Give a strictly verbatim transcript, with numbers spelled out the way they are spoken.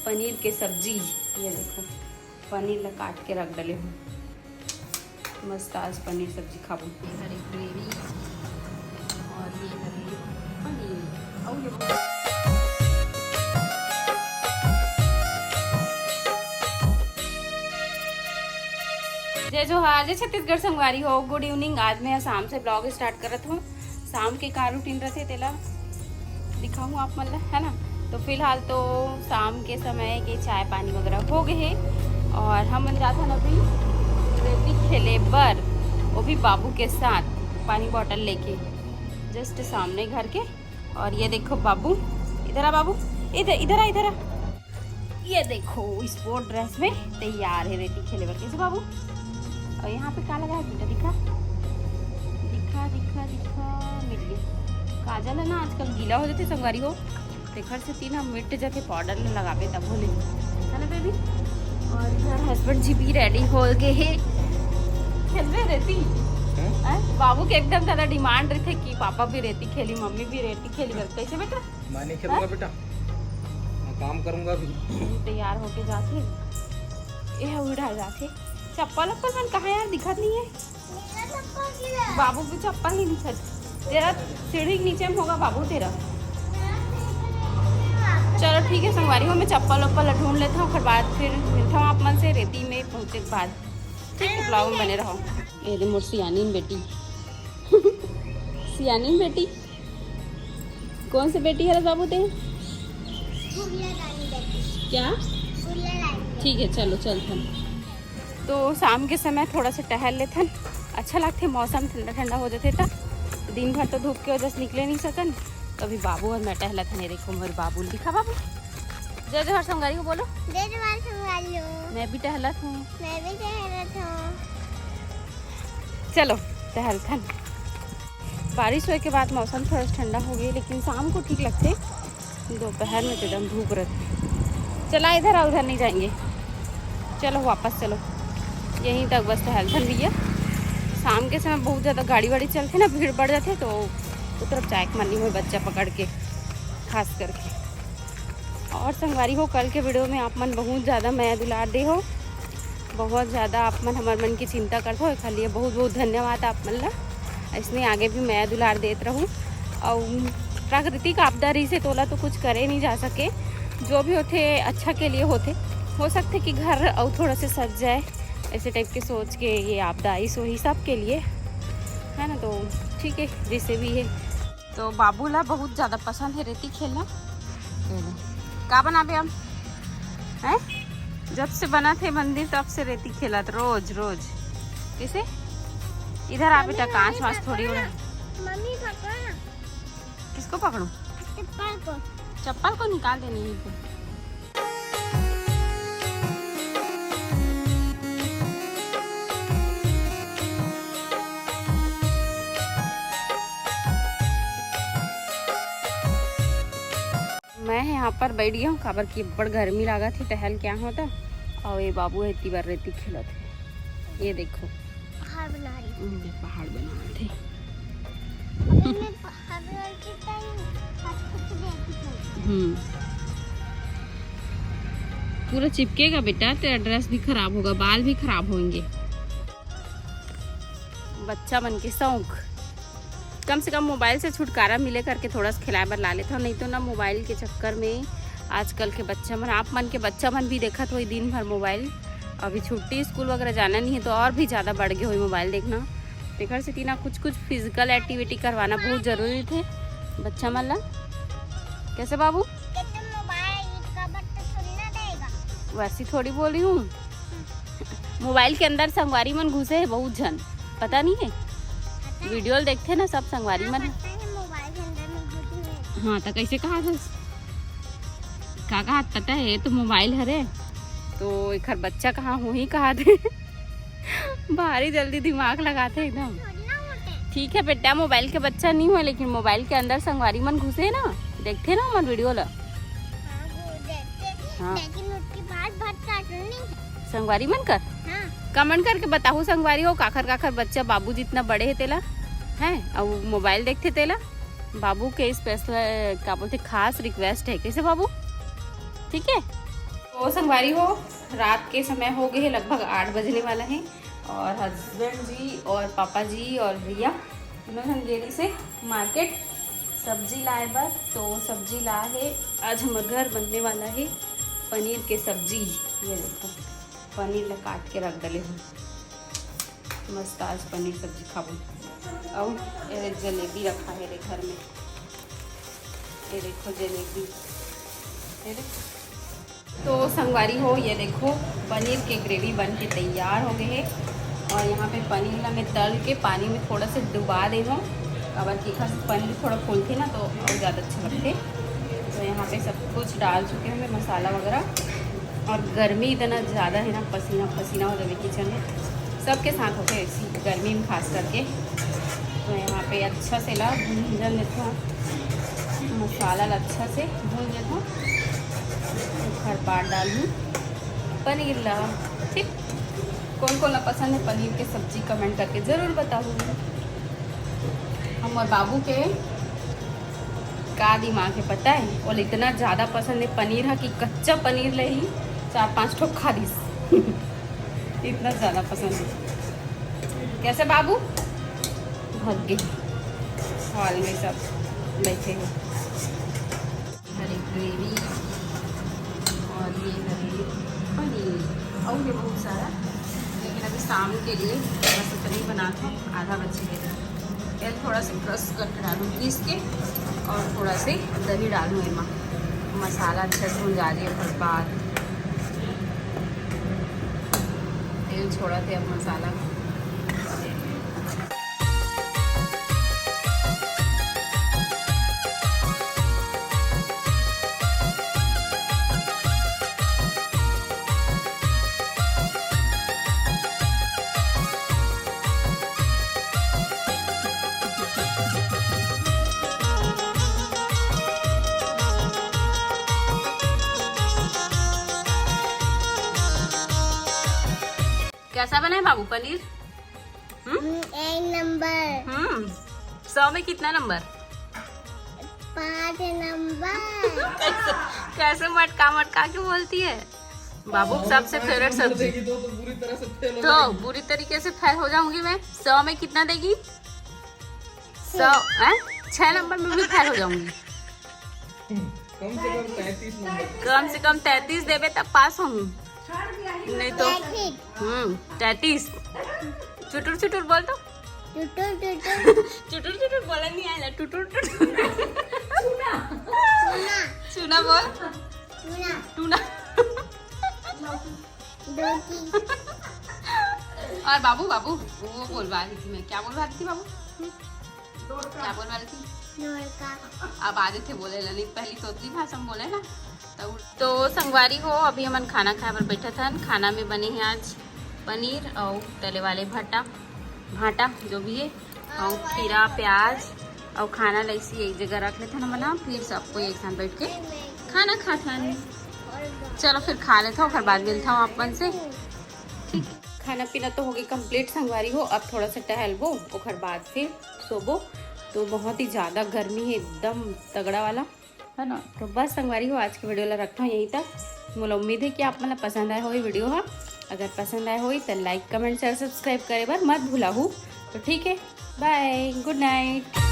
पनीर के सब्जी, ये देखो, पनीर ला काट के रख डले हूँ। मस्त आज पनीर सब्जी खाबो। ये हरे ग्रेवी और ये हरे पनीर। और ये जय जोहार, जय छत्तीसगढ़ संगवारी हो। गुड इवनिंग। आज मैं शाम से ब्लॉग स्टार्ट करत हूँ। शाम के का रूटीन रथे तेला दिखाऊँ आप मन ला, है ना। तो फिलहाल तो शाम के समय के चाय पानी वगैरह हो गए हे और हम मन जात हन अभी रेती खेले बर, वो भी बाबू के साथ, पानी बॉटल लेके। जस्ट सामने घर के। और ये देखो बाबू, इधर आ बाबू, इधर, इधर आ, इधर आ। ये देखो, स्पोर्ट ड्रेस में तैयार है रेती खेले बर। कैसे बाबू? और यहाँ पे का लगा है बेटा? दिखा, दिखा, दिखा, दिखा। मिट गया। काजल है ना, आजकल गीला हो जाते संगवारी हो, तेखर से तीन मिट जाते, पाउडर ला लगाबे तब होले, है ना बेबी? और इधर हस्बैंड जी भी रेडी हो गए हैं, खेलबे रेती। हैं? बाबू के एकदम ज्यादा डिमांड रहिथे कि पापा भी रेती खेली, मम्मी भी रेती खेली। कैसे बेटा? मैं नहीं खेलूंगा बेटा, मैं काम करूंगा अभी। तैयार होके जाथे, ये उड़ा जाथे। चप्पल उप्पल मन कहाँ यार, दिखत नहीं है। बाबू की चप्पल नहीं दिखत। तेरा सीढ़ी के नीचे में होगा बाबू तेरा। चलो ठीक है संगवारी हो, मैं चप्पल उप्पल ढूंढ लेता हूँ, ओकर बाद फिर मिलता हूँ आप मन से रेती में पहुँचे के बाद। ठीक है, ब्लॉग में बने रहो। ये दे मोर सियानीन बेटी। सियानीन बेटी। कौन से बेटी हरस बाबू ते? गुड़िया रानी बेटी। क्या? गुड़िया रानी बेटी। ठीक है, चलो चलथन। तो शाम के समय थोड़ा सा टहल लेथन, अच्छा लगथे, मौसम ठंडा ठंडा हो जाथे त। दिन भर तो धूप के वजह से निकले नहीं सकन, तो अभी बाबू और मैं टहलत हन। ये देखो मोर बाबू, दिखा बाबू। जय जोहार संगवारी हो बोलो। जय जोहार संगवारी हो। मैं भी टहलत हूँ। मैं भी टहलत हूँ। चलो टहलथन। बारिश होए के बाद मौसम थोड़ा सा ठंडा हो गई, लेकिन शाम को ठीक लगथे, दोपहर में तो एकदम धूप रहती। चला इधर आओ, उधर नहीं जाएंगे, चलो वापस चलो, यहीं तक बस टहलथन भैया। शाम के समय बहुत ज़्यादा गाड़ी वाड़ी चलथे ना, भीड़ बढ़ जाथे, तो उस तरफ जाए के मन नहीं होय बच्चा पकड़ के, खास करके। और संगवारी हो, कल के वीडियो में आप मन बहुत ज़्यादा मया दुलार दे हो, बहुत ज़्यादा आप मन हमर मन की चिंता करत हो, एखर लिए बहुत बहुत धन्यवाद आप मन ला। ऐसने आगे भी मया दुलार देत रहू। और प्राकृतिक आपदा रही से तोला तो कुछ करे नहीं जा सके, जो भी होथे अच्छा के लिए होथे। हो सकथे कि घर और थोड़ा से सज जाए, ऐसे टाइप के सोच के ये आपदा आई सो ही सब के लिए, है ना। तो ठीक है, जैसे भी है। तो बाबू ला बहुत ज्यादा पसंद है रेती खेलना। ये ले। का बनाबे अब? हैं? जब से बना थे मंदिर तब से रेती खेलत रोज रोज। कैसे? इधर आ बेटा, कांच वांच थोड़ी उड़ा। मम्मी पकड़ा। किसको पकड़ूं? चप्पल को। चप्पल को निकाल देनी है। मैं यहाँ पर बैठ गया हूँ, काबर की बड़ गर्मी लागत हे, टहल के आए हों त। और ये बाबू है, इतनी बार रेती खेलत है। ये देखो, पहाड़ बना रही। ये पहाड़ बनावत है। अबे मैं पहाड़ बना के टाइम हाथ को तो देती हूँ। हम्म, पूरा चिपकेगा बेटा, तेरा ड्रेस भी खराब होगा, बाल भी खराब होंगे। बच्चा मन के शौक, कम से कम मोबाइल से छुटकारा मिले करके थोड़ा सा खिलाए बर ला लेथव, नहीं तो ना मोबाइल के चक्कर में आजकल के बच्चा मन, आप मन के बच्चा मन भी देखत होई दिन भर मोबाइल। अभी छुट्टी, स्कूल वगैरह जाना नहीं है तो और भी ज़्यादा बढ़ गए होई मोबाइल देखना। तेकर से ना कुछ कुछ फिजिकल एक्टिविटी करवाना बहुत जरूरी थे बच्चा मन ला। कैसे बाबू? कहते मोबाइल का बट तो सुनना देगा। वैसी थोड़ी बोल रही हूँ। मोबाइल के अंदर संगवारी मन घुसे है बहुत झन, पता नहीं है। पता है। वीडियो ल देखथे ना सब संगवारी हाँ, मन। पता है, मोबाइल के अंदर में घुसे है। हाँ, तो कैसे कहा था? का कहा, पता है, ये तो मोबाइल हरे, तो एकर बच्चा कहाँ होही कहा थे। भारी जल्दी दिमाग लगाथे एकदम। थोड़ी ना होते। ठीक है बेटा, मोबाइल के बच्चा नहीं हो, लेकिन मोबाइल के अंदर संगवारी मन घुसे ना, देखथे ना हमर वीडियो ला। हाँ, वो देखते, हाँ। लेकिन उसके बाद बहुत कार्टून नहीं है। संगवारी मन कर? हाँ। कमेंट करके बताहू संगवारी हो, काखर काखर बच्चा बाबू जितना बड़े है तेला, हैं, और मोबाइल देखथे तेला। बाबू के स्पेशल, का बोलथे, खास रिक्वेस्ट है। कैसे बाबू? ठीक है, तो संगवारी हो, रात के समय हो गए हे, लगभग आठ बजने वाला है और हस्बैंड जी और पापा जी और भैया तीनों झन गे रहिस हे मार्केट सब्जी लाए बर। तो सब्जी ला हे, आज हमर घर बनने वाला है पनीर के सब्जी। ये देखो, पनीर ला काट के रख डले हूँ। मस्त आज पनीर सब्जी खाबो। अउ ये जलेबी रखा है रे घर में, ये देखो जलेबी, ये देखो। तो संगवारी हो, ये देखो पनीर के ग्रेवी बन के तैयार हो गए है। और यहाँ पे पनीर ला मैं तल के पानी में थोड़ा से डुबा दे हूँ, काबर कि एखर से पनीर थोड़ा फूलथे ना, तो और ज़्यादा अच्छा लगथे। तो यहाँ पे सब कुछ डाल चुके हैं मैं, मसाला वगैरह। और गर्मी इतना ज़्यादा है ना, पसीना पसीना हो जावे किचन में, सबके साथ होते ऐसी गर्मी में खास करके। तो यहाँ पे अच्छा से ला भूंजन देते हैं, मसाला ला अच्छा से भून देते हैं। ओकर बाद डालूँ पनीर ला। ठीक, कौन कौन ला पसंद है पनीर के सब्जी, कमेंट करके ज़रूर बताऊँ। हमर बाबू के का दिमाग है पता है, ओला इतना ज़्यादा पसंद है पनीर हा कि कच्चा पनीर ले ही चार पांच ठो खा दिस। इतना ज़्यादा पसंद है। कैसे बाबू? भाग गए हॉल में, सब बैठे हैं। हरी ग्रेवी और ये हरी पनीर और ये बहुत सारा, लेकिन अभी शाम के लिए बस इतना ही बनाता हूँ, आधा बचे है। ये थोड़ा सा क्रश करके डालूँ पीस के, और थोड़ा से दही डालूँ एमा। मसाला अच्छा से भुंजा दिए, ओकर बाद तेल छोड़ा थे अब मसाला। कैसा बना है बाबू पनीर? हम्म? हम्म, एक नंबर। हम्म, सौ में कितना नंबर? पाँच नंबर। कैसे, कैसे मटका मटका के बोलती है? बाबू, सबसे फेवरेट सब्जी। देगी तो, तो बुरी तरह से फेल हो तो जाएगी। बुरी तरीके से फेल हो जाऊंगी मैं। सौ में कितना देगी? सौ, हैं? छह नंबर में भी फेल हो जाऊंगी। कम से कम तैंतीस नंबर। कम से कम तैंतीस देबे तब पास हूँ, नहीं तो। हम्म, तैंतीस। चुटुर चुटुर बोल तो। टुटुर टुटुर। चुटुर चुटुर बोला नहीं आया, टुटुर टुटुर। चूना। चूना बोल। चूना। टूना। डोकी। और बाबू, बाबू, वो बोलवा रही थी मैं, क्या बोलवा रही थी बाबू? क्या बोलवा रही थी? डोरका। अब आदत है बोले ला, नहीं पहली तोतली भाषा में बोले ना। तो, तो संगवारी हो, अभी हमन खाना खाए बर बैठत हन। खाना में बने हैं आज पनीर और तले वाले भाटा, भाटा जो भी है, और खीरा, प्याज और खाना ला इसी एक जगह रख लेथन हमन, फिर सब कोई एक साथ बैठ के खाना खाथन। चलो फिर खा लेथन, ओकर बाद मिलथन आप मन से। ठीक, खाना पीना तो हो गई कंप्लीट संगवारी हो, अब थोड़ा सा टहलबो, ओकर बाद फिर सोबो। तो बहुत ही ज़्यादा गर्मी है, एकदम तगड़ा वाला, है ना। तो बस संगवारी हो, आज के वीडियो ला रखथन यहीं तक। मोला उम्मीद है कि आप मन ला पसंद आए होही वीडियो हा। अगर पसंद आए होही तो लाइक, कमेंट, शेयर, सब्सक्राइब करे बर मत भुलाहू। तो ठीक है, बाय, गुड नाइट।